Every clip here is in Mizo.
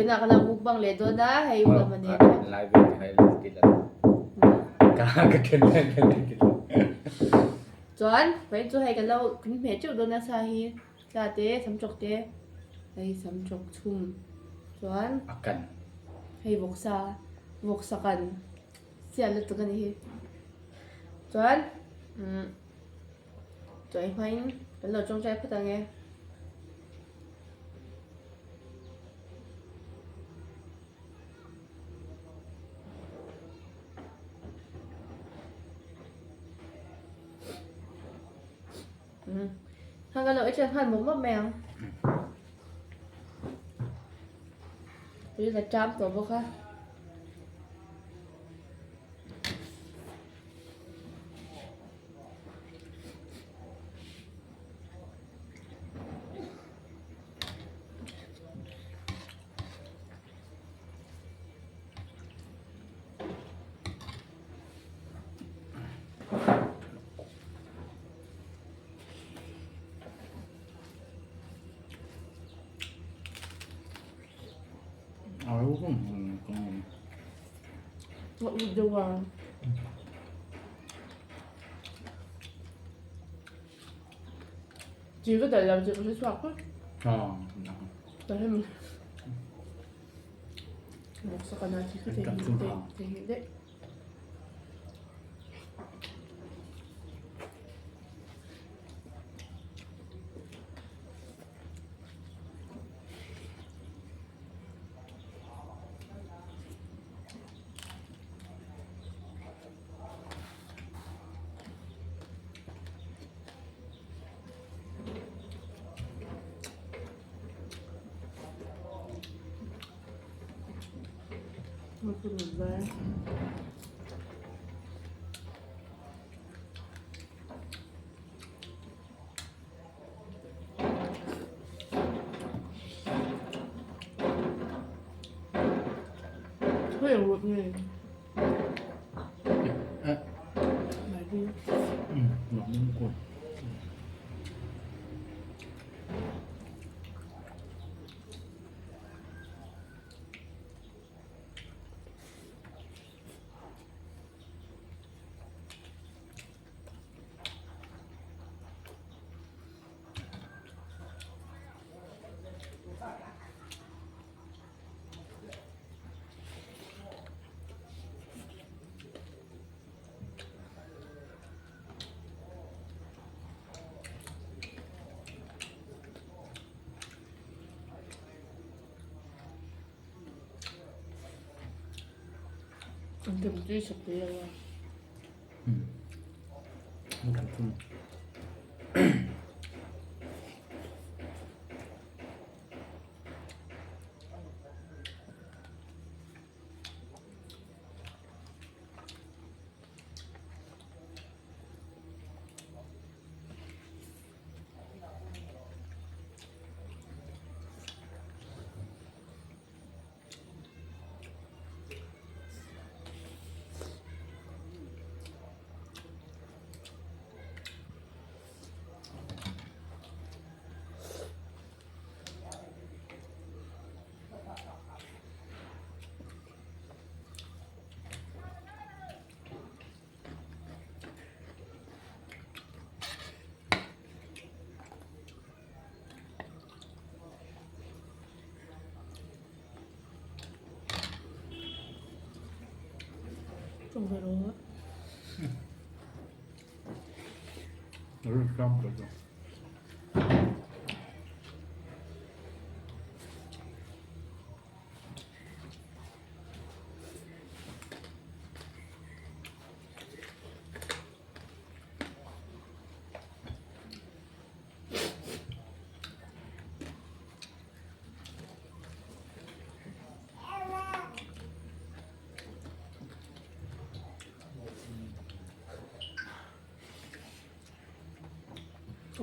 Nakinah ka lo mukbang leh dawn a, hei u lama nen hian. Lai vel te kha i lo ti la. Ka ka then lai vel te ti la. Chuan vawiin chu hei kan lo kan hmeh teuh dawn a sa hi tla te samchawk te hei samchawk chhum chuan A kan. Hei vawksa vawksa kan sial lutuk a ni hi. Chuan umm chawi hmain kan lo tawngtai phawt ang e. Kha kan lo ei nghal mawp mawp mai ang. Tui la ṭam tawh bawk a. Chi ka telh lo chi ka hre chhuak phawt.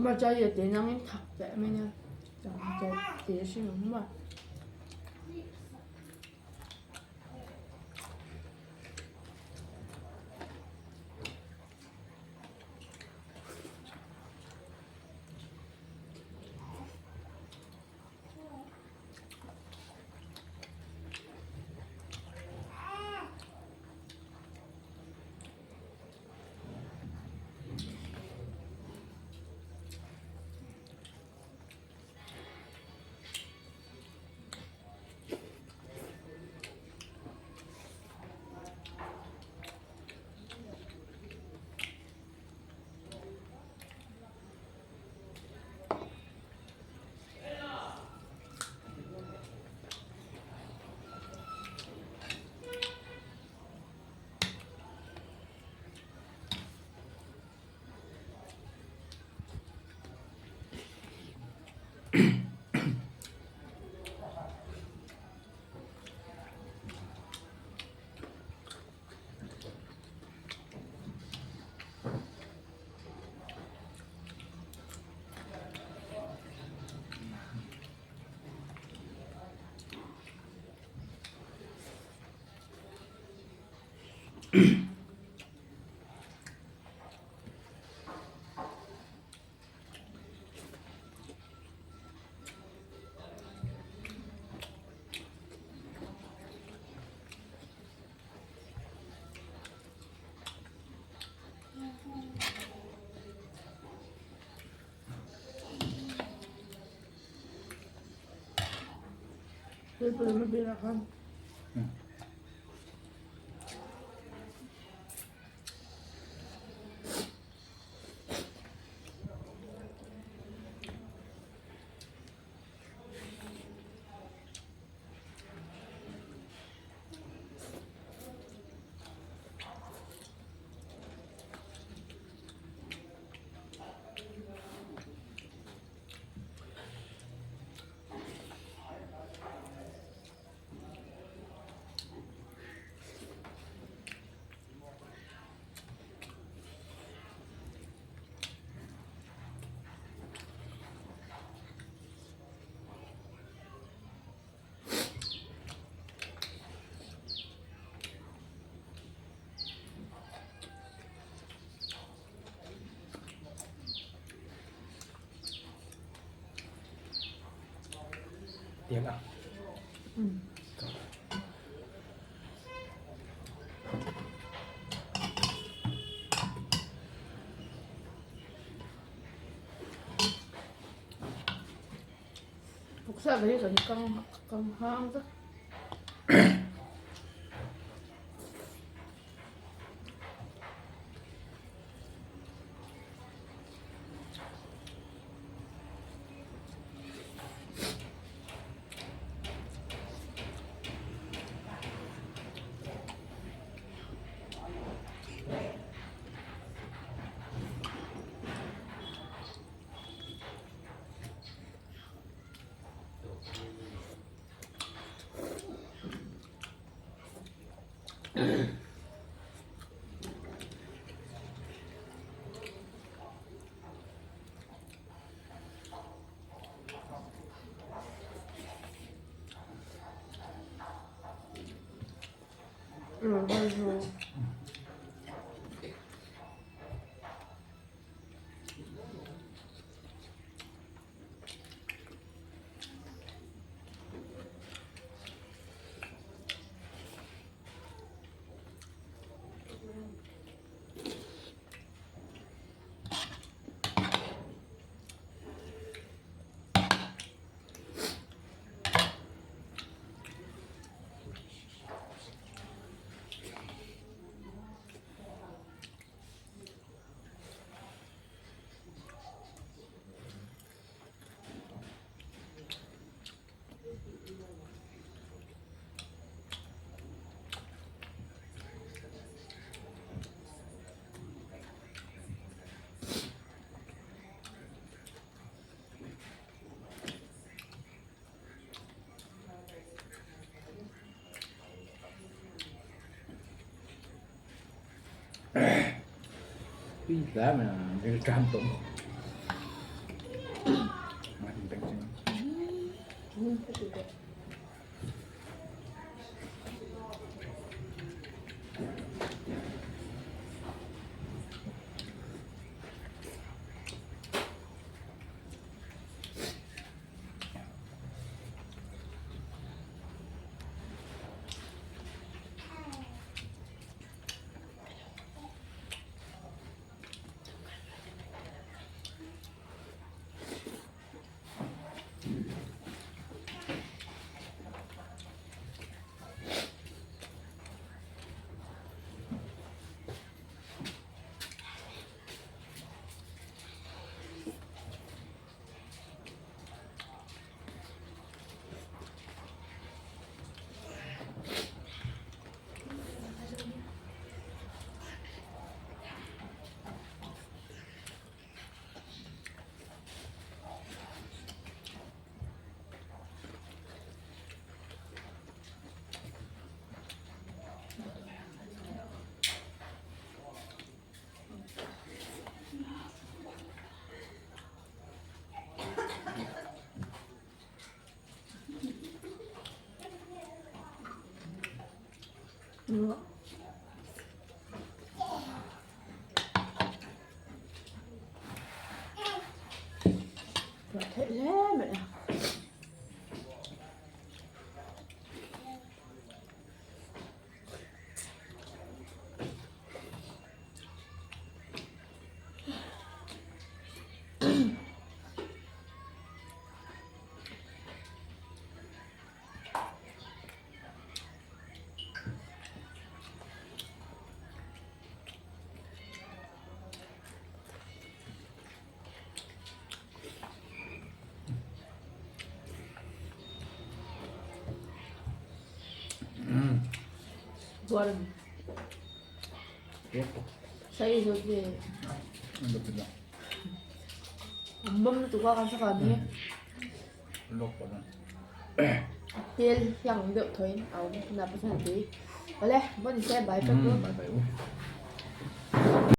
Hmarcha hi a te nangin thak teh mai nia hmarcha te hrim ang hmawm a. Tiang a. Vawksa ve hi kan kang kang hang vek. Tui hle mai a, rilṭam tawh bawk. Puar a ni. Sai zawt ve. Bawm lutuk a kan saka ni. Tel hlang deuh thaw in a awm na pasal tui. Awle, bon se bye phawt u. Bye bye u.